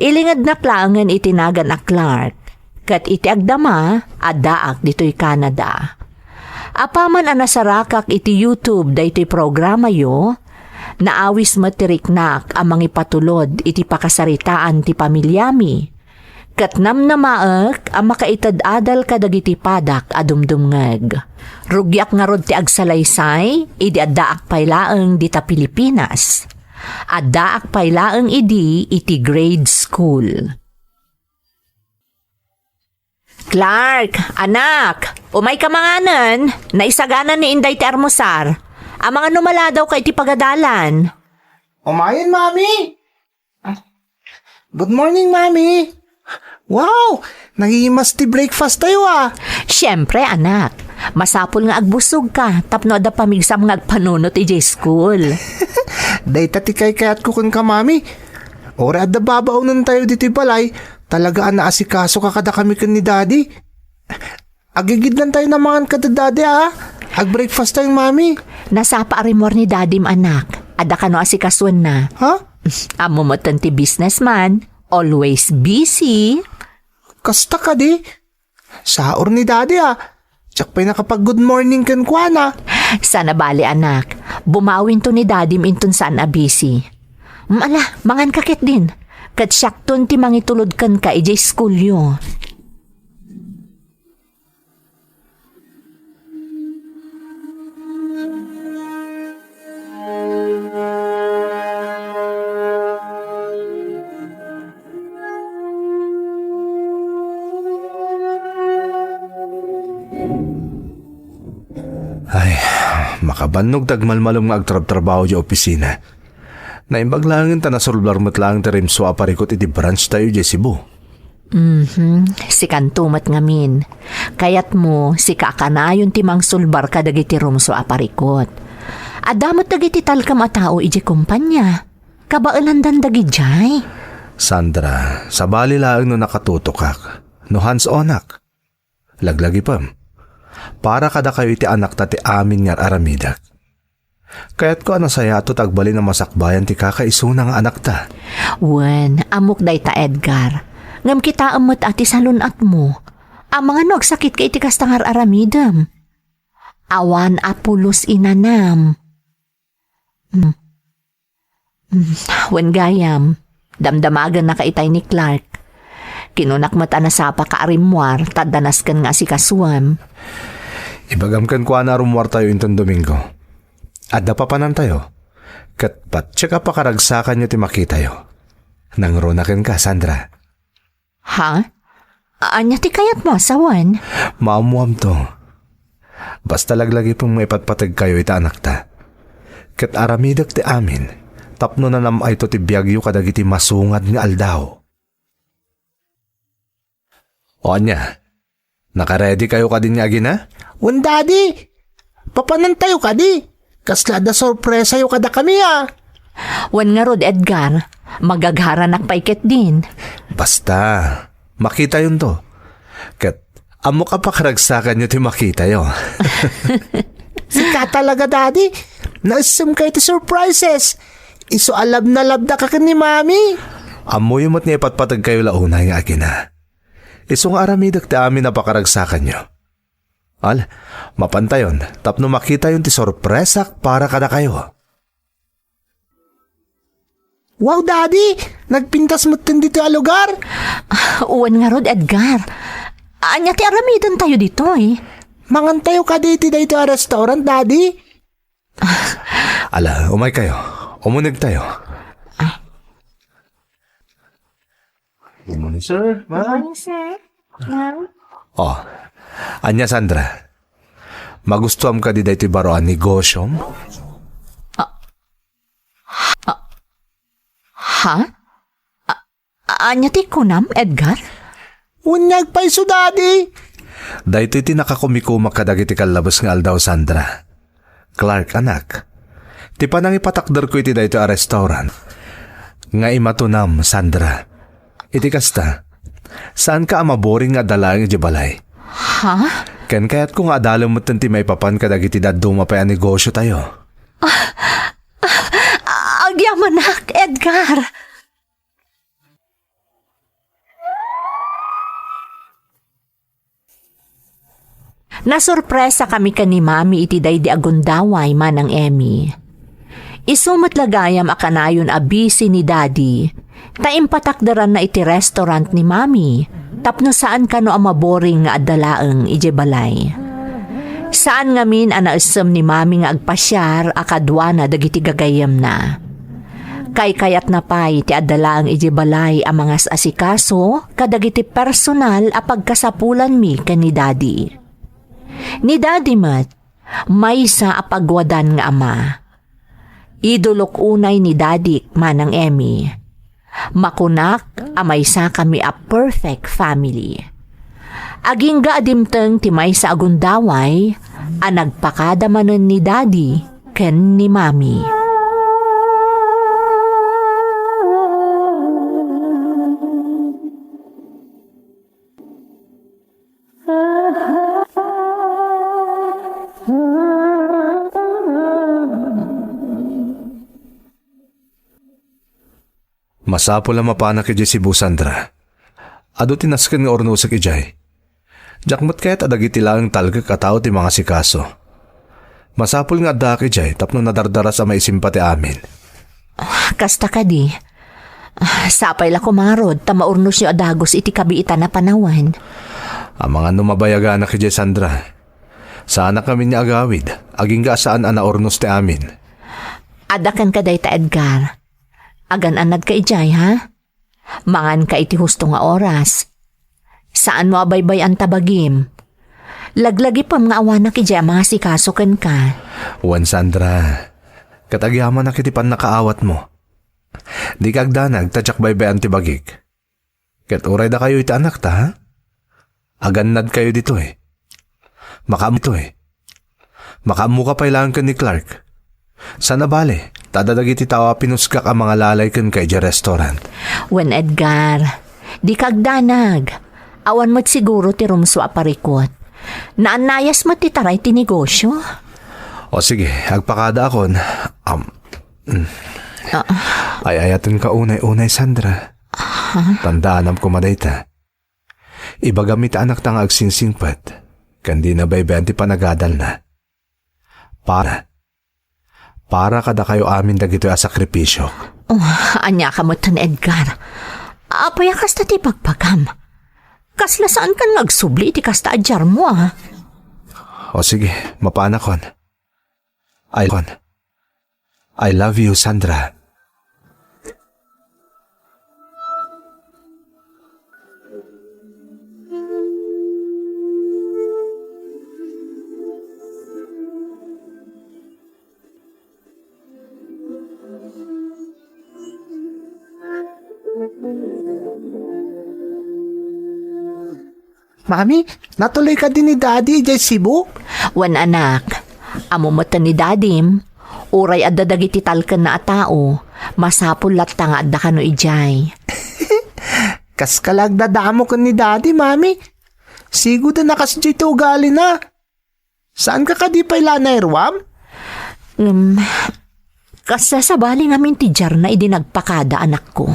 ilingednak laengen iti nagan a Clark, ket iti agdama, addaak ditoy Canada. Apaman a nasarakak iti YouTube daytoy programayo, naawis met ti riknak a mangipatulod iti pakasaritaan ti pamiliami, ket namnamaek a makaited-adal kadagiti padak a dumdumngeg. Rugiak ngarud ti agsalaysay idi addaak pay laeng dita Pilipinas. Addaak pay laeng idi iti grade school. Clark, anak, umayka manganen. Naisagana ni Inday ti armusar. Amangan no maladawka iti pagadalan. Umayen, Mami! Good morning, Mami! Wow! Nangimas ti breakfast tayo, ah! Siyempre, anak. Masapul nga agbusog ka tapno adda pamigsam nga agpanunot idiay school. Dayta ti kaykayatko kenka, Mami. Uray adda babaonen tayo ditoy balay, talaga a naasikaso ka kadakami ken ni Daddy. Agigidlan tayo namangan kada Daddy, ah. Ag-breakfast tayo, Mami. Nasapa a rimmuar ni Dadim, anak. Adda kano asikasuenna. Ha? Ammo metten ti businessman. Always busy. Kasta kadi? Saor ni Daddy, ah. Diak pay nakapag-good morning kenkuana. Sana bali, anak. Bumawinto ni Dadim inton saan a busy. Mm, ala, mangan ka ketdin. Ket siakton ti mangitulod kenka idiay schoolyo. Ay, makabannog ti agmalmalem nga agtrabtrabaho idiay opisina. Naimbag laengen ta nasulbar met laeng ti rimsua a parikut iti branch tayo idiay Cebu. Mhm. Sikanto met ngamin. Kayatmo, sika a kanayon ti mangsulbar kadagiti rumsua a parikut. Adda met dagiti talkem a tao idiay kompania. Kabaelandan dagidiay. Sandra, sabali laeng no nakatutokak, no hands-onak. Laglagipem. Para kadakayo iti anakta ti amin nga ar-aramidek. Kayatko a nasayaat ta agbalin a masakbayan ti kakaisuna nga anakta. Wen, ammok dayta, Edgar. Ngem kitaem met a ti salun-atmo. Amangan no agsakitka iti kasta nga ar-aramidem. Awan a pulos inanam. Hmm. Hmm. Wen gayam, damdamagennaka itay ni Clark. Kinunak met a nasapaka a rimmuar, ta adda nasken nga asikasuem. Ibagam kenkuana a rummuartayo inton Domingo. Adda papanantayo. Ket pattiek a pakaragsakanyo ti makitayo. Nangruna kenka, Sandra. Ha? Ania ti kayatmo a sawen? Maammoamto. Basta laglagipem nga ipatpategkayo iti anakta. Ket aramidek ti amin tapno nanam-ayto ti biagyo kadagiti masungad nga aldaw. O ania? Nakaready kayo kadi ni Agina? Wen, Daddy. Papanantayo kadi? Kasla adda sorpresayo kadakami, a. Wen ngarud, Edgar, magagharanak pay ketdin. Basta, makitayonto. Ket, ammok a pakaragsakanyo ti makitayo. Sika talaga, Daddy. Naissemkayo ti surprises. Isu a love na love daka ken ni Mami. Ammoyo met nga ipatpategkayo la unay nga Agina. Isu nga aramidek ti amin a pakaragsakanyo. Al, mapantayon tapno makitayon ti sorpresak para kadakayo. Wow, Daddy! Nagpintas metten ditoy a lugar? Wen ngarud, Edgar. Ania ti aramidentayo ditoy? Mangantayo kadi iti daytoy a restaurant, Daddy? Ala, umaykayo. Umunegtayo. Good morning, sir. Ma'am. Morning, sir. Ma'am. Oh, ania, Sandra? Magustuam kadi daytoy baro a negosyom? Ha? A-, ania ti kunam, Edgar? Wen nga agpayso, Daddy. Daytoy ti nakakumikumak kadagiti kallabes nga aldaw, Sandra. Clark, anak, ti panangipatakderko iti daytoy a restaurant nga imatunam, Sandra. Iti kasta, saanka a maboring nga adda laeng idiay balay. Ha? Ken kayatko nga adalem metten ti maipapan kadagiti dadduma pay a negosyotayo. Agyamanak, Edgar! Nasurpresakami ken ni Mami iti daydi a gundaway, Manang Emmy. Isu met la gayam a kanayon a busy ni Daddy, ta impatakderanna iti restaurant ni Mami, tapno saan kano a maboring nga adda laeng idiay balay. Saan ngamin a naessem ni Mami nga agpasiar a kaduana dagiti gagayyemna. Kaykayatna pay ti adda laeng idiay balay a mangas-asikaso kadagiti personal a pagkasapulanmi ken ni Daddy. Ni Daddy met, maysa a pagwadan nga ama. Idolok unay ni Dadik, Manang Emmy. Makunak a maysakami a perfect family. Agingga a dimteng ti maysa a gundaway a nagpakada manen ni Daddy ken ni Mami. Masapul a mapanak idiay Cebu, Sandra. Adu ti nasken nga urnosek idiay. Diak met kayat a dagiti laeng talgek a tao ti mangasikaso. Masapul nga addaak idiay tapno nadardaras a maisimpa ti amin. Kasta kadi. Ah, sapay la koma ngarud ta maurnosyo a dagus iti kabiitan a panawen. Amangan no mabayaganak idiay, Sandra. Saanak ngamin nga agawid, agingga a saan a naurnos ti amin. Adda kenka dayta, Edgar. Agan-anadka idiay, ha? Manganka iti husto nga oras. Saanmo a baybay-an ta bagim. Laglagipem nga awanak idiay a mangasikaso kenka. Wen, Sandra, ket agyamanak iti pannakaawatmo. Dika agdanag ta diak baybay-an ti bagik. Ket uray dakayo iti anakta, ha? Agannadkayo ditoy. Makaam-, ditoy. Makaammoka pay laeng ken ni Clark. Saan a bale, ta adda dagiti tao a pinusgak a mangalalay kenka idiay restaurant. Wen, Edgar, dika agdanag. Awan met siguro ti rumsua a parikut. Naannayas met ti taray ti negosyo. O sige, agpakadaakon. Am, mm. Ah. Ay-ayatenka unay-unay, Sandra. Ha? Tandaanam koma dayta. Ibagam iti anakta nga agsingsingpet, ken dina baybay-an ti panagadalna. Para, para kadakayo amin dagitoy a sakripisio. Oh, ania ka metten, Edgar? Apay a kasta ti ibagbagam? Kasla saankan nga agsubli iti kasta a diarmo, a. O sige, mapanakon. I, I love you, Sandra. Mami, natuloy kadi ni Daddy idiay Cebu? Wen, anak, ammo met ni Dadim, uray adda dagiti talkenna a tao, masapul latta nga adda kano idiay. Kaskala agdadamo ken ni Daddy, Mami. Sigud a nakasdiay ti ugalina. Saanka kadi pay la nairuam? Ngem, kasla sabali ngamin ti diarna idi nagpakada, anakko.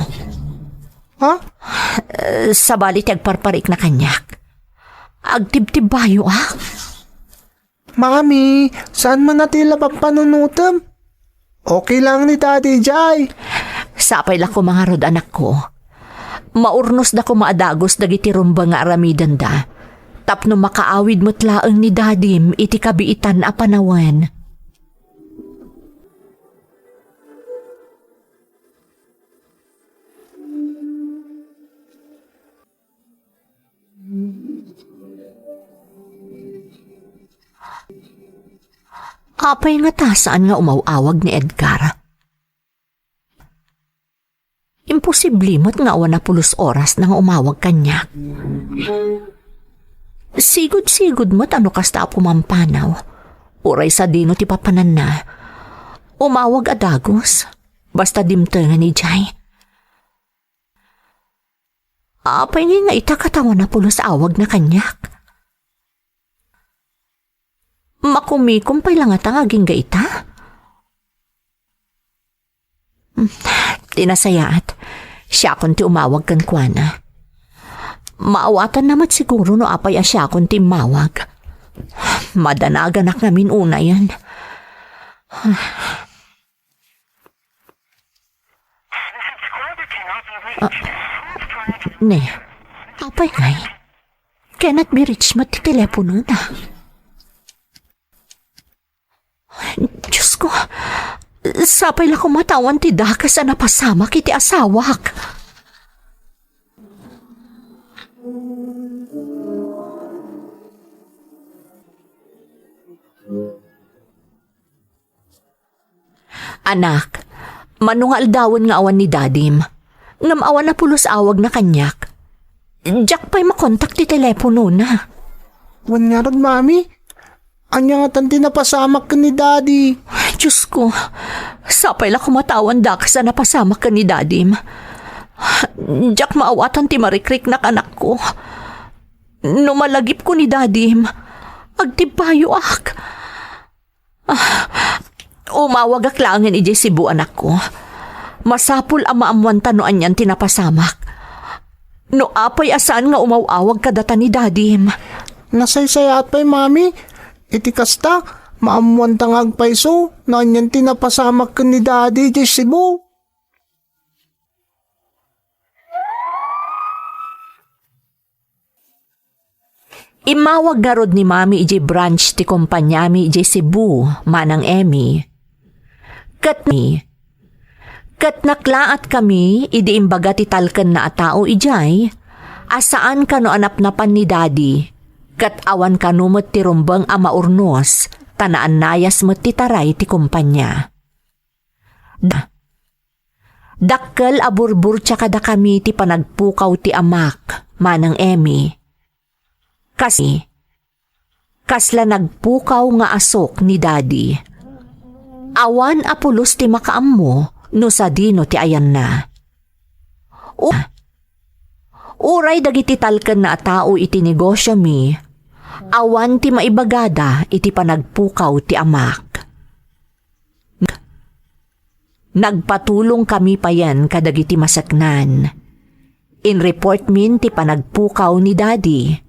Ha? Eh, sabali ti agparparikna kaniak. Agtibtibbayoak. Mami, saan man a ti la pampanunotem? Okay lang ni Daddy jay. Sapay la koma ngarud, anakko. Maurnosda koma a dagus dagiti rumbeng nga aramidenda, tapno makaawid met laeng ni Dadim iti kabiitan a panawen. Apay ngata saan nga umaw-awag ni Edgar? Imposible met nga awan a pulos orasna nga umawag kaniak. Sigud-sigud met a no kasta a pumampanaw, uray sadino ti papananna, umawag a dagus, basta dimtengen idiay. Apay ngay nga ita ket awan a pulos a awagna kaniak? Makumikom pay la ngata nga agingga ita? Hmm, ti nasayaat, siakon ti umawag kenkuana. Maawatanna met siguro no apay a siakon ti immawag. Madanaganak ngamin unayen. Ah, ne, apay ngay? Cannot be reached met ti teleponona. Diosko, sapay la koma ta awan ti dakes a napasamak iti asawak. Anak, mano nga aldawen nga awan ni Dadim, ngem awan a pulos awagna kaniak. Diak pay makontak ti teleponona. Wen ngarud, Mami, ania ngatan ti napasamak ken ni Daddy? Diosko, sapay la koma ta awan dakes a napasamak ken ni Dadim. Diak maawatan ti marikriknak, anakko. No malagipko ni Dadim, agtibbayoak. Ah, umawagak laengen idiay Cebu, anakko. Masapul a maammoanta no anian ti napasamak. No apay a saan nga umaw-awag kadata ni Dadim. Nasaysayaat pay, Mami. Iti kasta, maammoanta nga agpayso no anian ti napasamak ken ni Daddy idiay Cebu. Immawag ngarud ni Mami idiay branch ti kompaniami idiay Cebu, Manang Emmy. Ket ni, ket naklaat kami idi imbaga ti talkenna a tao idiay, a saan kano a napnapan ni Daddy, ket awan kano met ti rumbeng a maurnos, ta naannayas met ti taray ti kompania. Da-, Dakkel a burburtia kadakami ti panagpukaw ti amak, Manang Emmy. Kas-, kasla nagpukaw nga asok ni Daddy. Awan a pulos ti makaammo no sadino ti ayanna. U-, uray dagiti talkenna a tao iti negosiomi, awan ti maibagada iti panagpukaw ti amak. Nagpatulongkami payen kadagiti maseknan. Inreportmin ti panagpukaw ni Daddy.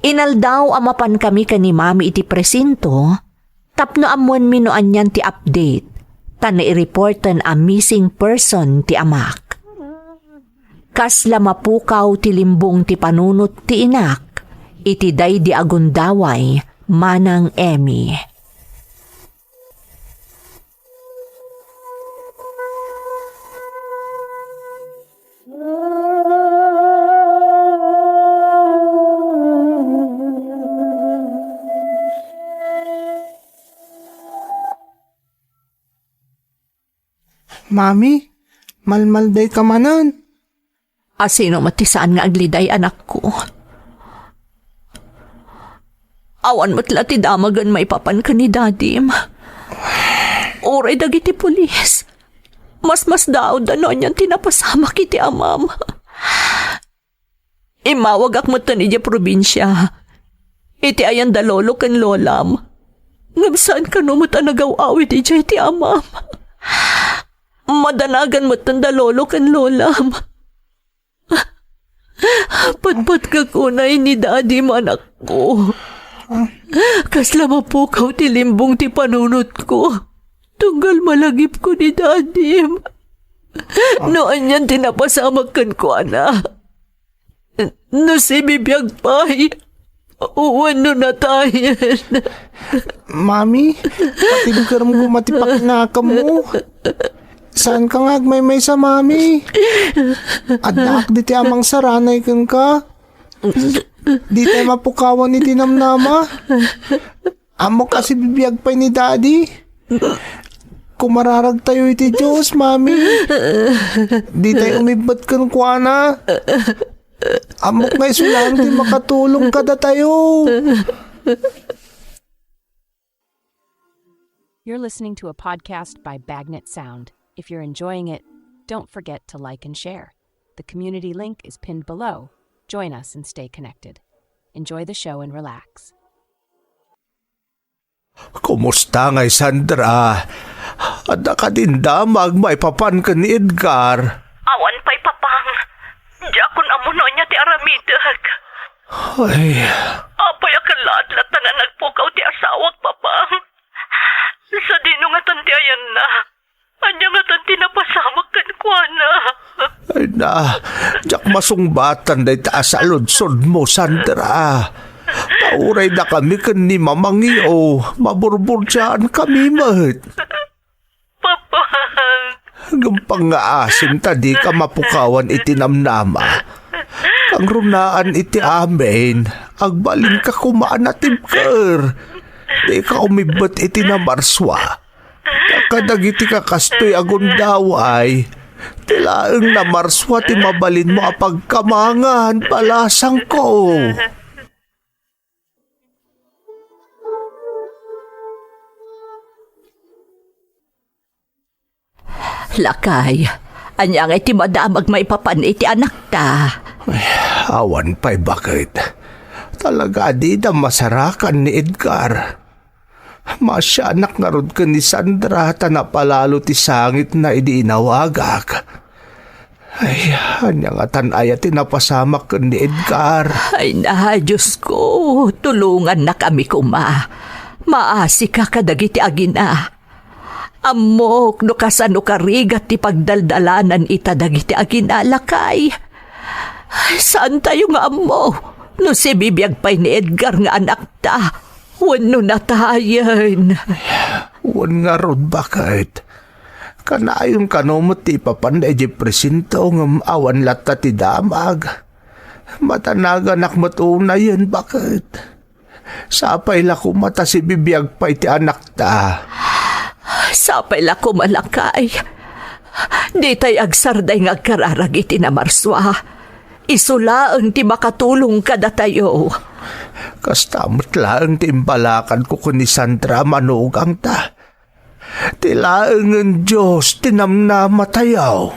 Inaldaw a mapankami ken ni Mami iti presinto tapno ammoenmi no anian ti update, ta naireporten a missing person ti amak. Kasla mapukaw ti limbong ti panunot ti inak iti daydi a gundaway, Manang Emmy. Mami, malmaldayka manen. A sino met ti saan nga agliday, anakko? Awan met la ti damagen maipapan ken ni dadim. Uray dagiti pulis, masmasdaawda no anian ti napasamak iti amam. Immawagak metten idiay probinsia, iti ayan da lolo ken lolam. Ngem saan kano met a nagaw-awid idiay ti amam. Madanagan metten da lolo ken lolam. Patpatgak unay ni dadim, anakko. Kasla mapukaw ti limbong ti panunotko. Tunggal malagipko ni dadim. No anian ti napasamak kenkuana. No sibibiag pay, wenno natayen. Mami, patibkerem koma ti pakinakammo. Saanka nga agmaymaysa, Mami. Addaak ditoy a mangsaranay kenka. Ditay mapukawan iti namnama. Ammok a sibibiag pay ni Daddy. Kumararagtayo iti Dios, Mami. Ditay umibbet kenkuana. Ammok nga isu laeng ti makatulong kadatayo. You're listening to a podcast by Bagnet Sound. If you're enjoying it, don't forget to like and share. The community link is pinned below. Join us and stay connected. Enjoy the show and relax. Kumusta ngay, Sandra? Adda kadin damag maipapan ken ni Edgar? Awan pay, Papang. Diakon ammo no ania ti aramidek. Ay. Apay a kallaat latta nga nagpukaw ti asawak, Papang? Sadino ngatan ti ayanna? Ania ngatan ti napasamak kenkuana? Ay na, diak masungbatan dayta a saludsodmo, Sandra. Ta uray dakami ken ni Mamang Io, maburburdiaankami met. Papang. Ngem pangngaasim ta dika mapukawan iti namnama. Kangrunaan iti amin, agbalinka koma a natibker. Dika umibbet iti namarsua. Ta kadagiti kakastoy a gundaway, ti laeng namarsua ti mabalinmo a pagkamangan, balasangko. Lakay, ania ngay ti madamag maipapan iti anakta? Ay, awan pay baket. Talaga a dida masarakan ni Edgar. Maasianak ngarud ken ni Sandra ta napalalo ti sangitna idi inawagak. Ay, ania ngatan aya ti napasamak ken ni Edgar? Ay na, Diosko, tulongannakami koma. Maasika kadagiti agina. Ammok no kasano karigat ti pagdaldalanan ita dagiti agina, lakay. Saantayo nga ammo no sibibiag pay ni Edgar nga anakta wenno natayen. Wen ngarud, baket. Kanayon kano met ti ipapanda idiay presinto ngem awan latta ti damag. Madanaganak met unayen, baket. Sapay la koma ta sibibiag pay ti anakta. Sapay la koma, lakay. Ditay agsarday nga agkararag iti namarsua. Isu laeng ti makatulong kadatayo. Kasta met laeng ti imbalakadko ken ni Sandra a manugangta. Ti laengen Dios ti namnamatayo.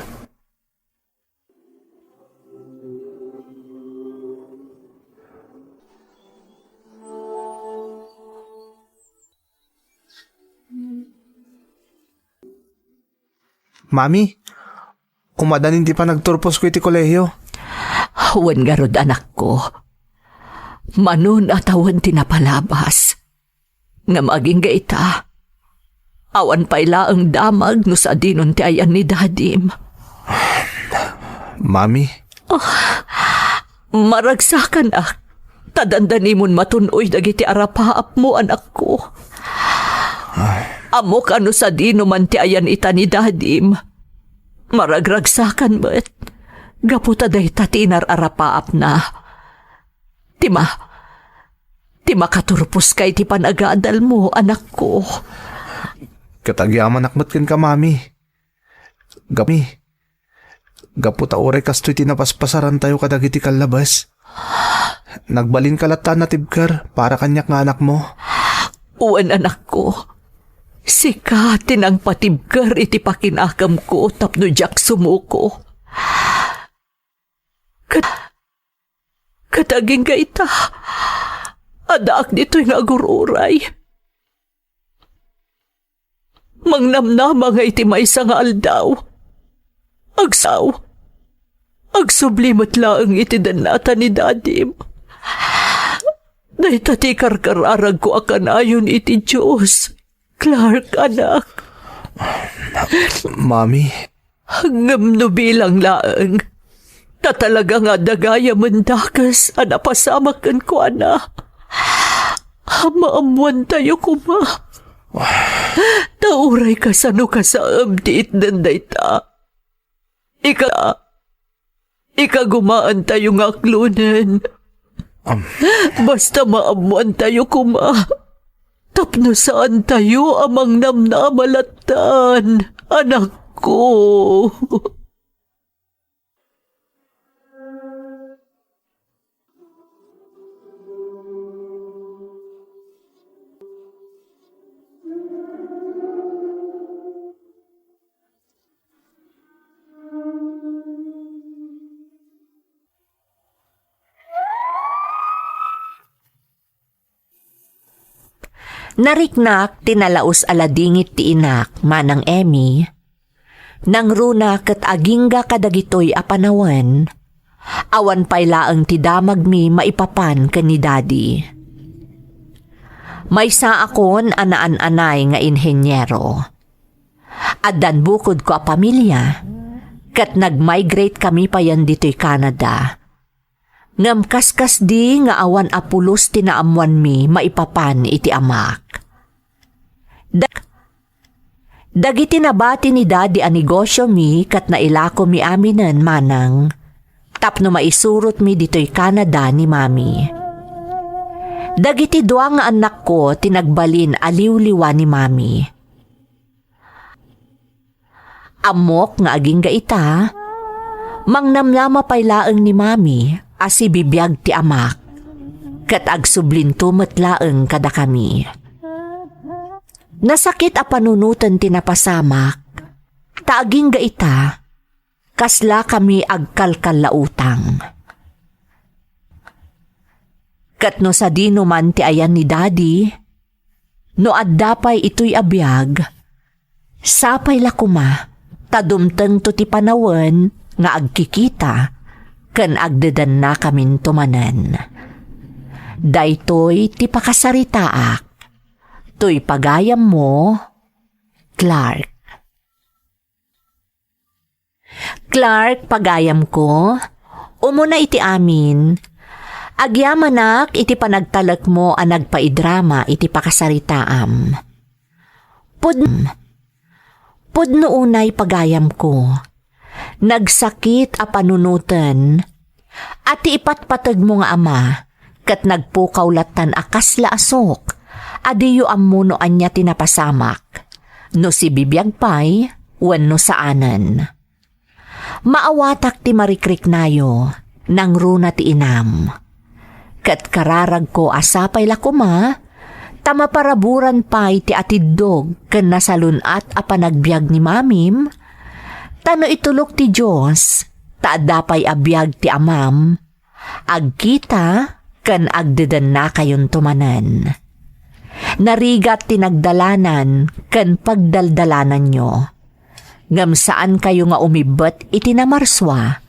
Mami, umadanin ti panagturposko iti kolehio. Wen ngarud, anakko. Manun a tawen ti napalabas. Ngem agingga ita, awan pay laeng damag no sadinon ti ayan ni dadim. Mami, Maragsakanak, ta dandanimon matun-oy dagiti arapaapmo, anakko. Ammok a no sadino man ti ayan ita ni dadim. Maragragsakan met, gapu ta dayta ti inar-arapaapna. Ti ma-, ti makaturposka iti panagadalmo, anakko. Ket agyamanak met kenka, Mami. Gami. Gapu ta uray kastoy ti napaspasarantayo kadagiti kallabes, nagbalinka latta a natibker para kaniak nga anakmo. Wen, anakko, sika ti nangpatibker iti pakinakemko tapno diak sumuko. Ket, ket agingga ita, addaak ditoy nga agur-uray. Mangnamnama nga iti maysa nga aldaw, agsaw, agsubli met laeng iti dennata ni dadim. Dayta ti karkararagko a kanayon iti Dios, Clark, anak. Mami. Ngem no bilang laeng, ta talaga nga adda gayam a dakes a napasamak kenkuana. Maammoantayo koma. Ta uray kasano kasaem ti itdan dayta, ika, ikagumaantayo nga aklonen. Am. Basta maammoantayo koma, tapno saantayo a mangnamnama lattan, anakko. Nariknak ti nalaus a ladingit ti inak, Manang Emmy. Nangruna ket agingga kadagitoy a panawen, awan pay laeng ti damagmi maipapan ken ni Daddy. Maysaakon a naan-anay nga inheniero. Addan bukodko a pamilia, ket nag-migrate kami payen ditoy Canada. Ngem kaskasdi nga awan a pulos ti naammoanmi maipapan iti amak. Dag-, dagiti nabati ni Daddy a negosiomi ket nailakomi aminen, Manang, tapno maisurotmi ditoy Canada ni Mami. Dagiti dua nga annakko ti nagbalin a liwliwa ni Mami. Ammok nga agingga ita, mangnamnama pay laeng ni Mami a sibibiag ti amak, ket agsublinto met laeng kadakami. Nasakit a panunoten ti napasamak, ta agingga ita, kaslakami agkalkallautang. Ket no sadino man ti ayan ni Daddy, no adda pay itoy a biag, sapay la koma ta dumtengto ti panawen nga agkikita ken agdedennakaminto manen. Daytoy ti pakasaritaak. Toy pagayammo, Clark. Clark, pagayamko, umuna iti amin, agyamanak iti panagtalekmo a nagpaidrama iti pakasaritaam. Pud-, pudno unay, pagayamko, nagsakit a panunoten a ti ipatpategmo nga ama ket nagpukaw lattan a kasla a sok a diyo ammo no ania ti napasamak, no sibibiag pay wenno saanen. Maawatak ti marikriknayo, nangruna ti inam. Ket kararagko a sapay la koma, ta maparaburan pay ti atiddog ken nasalun-at a panagbiag ni Mamim, ta no itulok ti Dios, ta adda pay a biag ti amam, agkita ken agdedennakayonto manen. Narigat ti nagdalanan ken pagdaldalananyo. Ngem saankayo nga umibbet iti namarsua,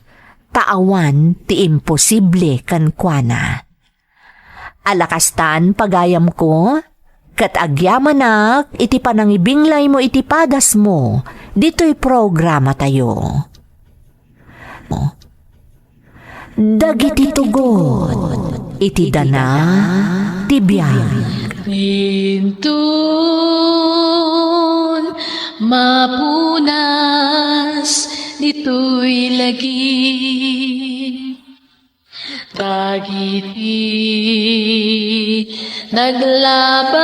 ta awan ti imposible kenkuana. Ala kastan, pagayamko, ket agyamanak iti panangibinglaymo iti padasmo ditoy programatayo. Dagiti tugot iti dana ti biag. Inton mapunas ditoy lagip, dagiti naglabas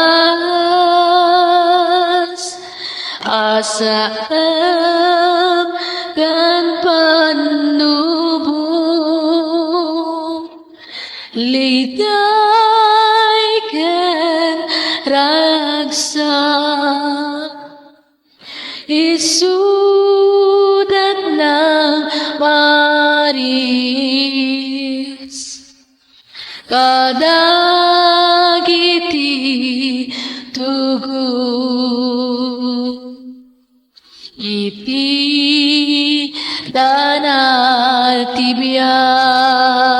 a saem ken pannubo, liday ken ragsak, isudat nang maris kadagiti tugot iti dana ti biag.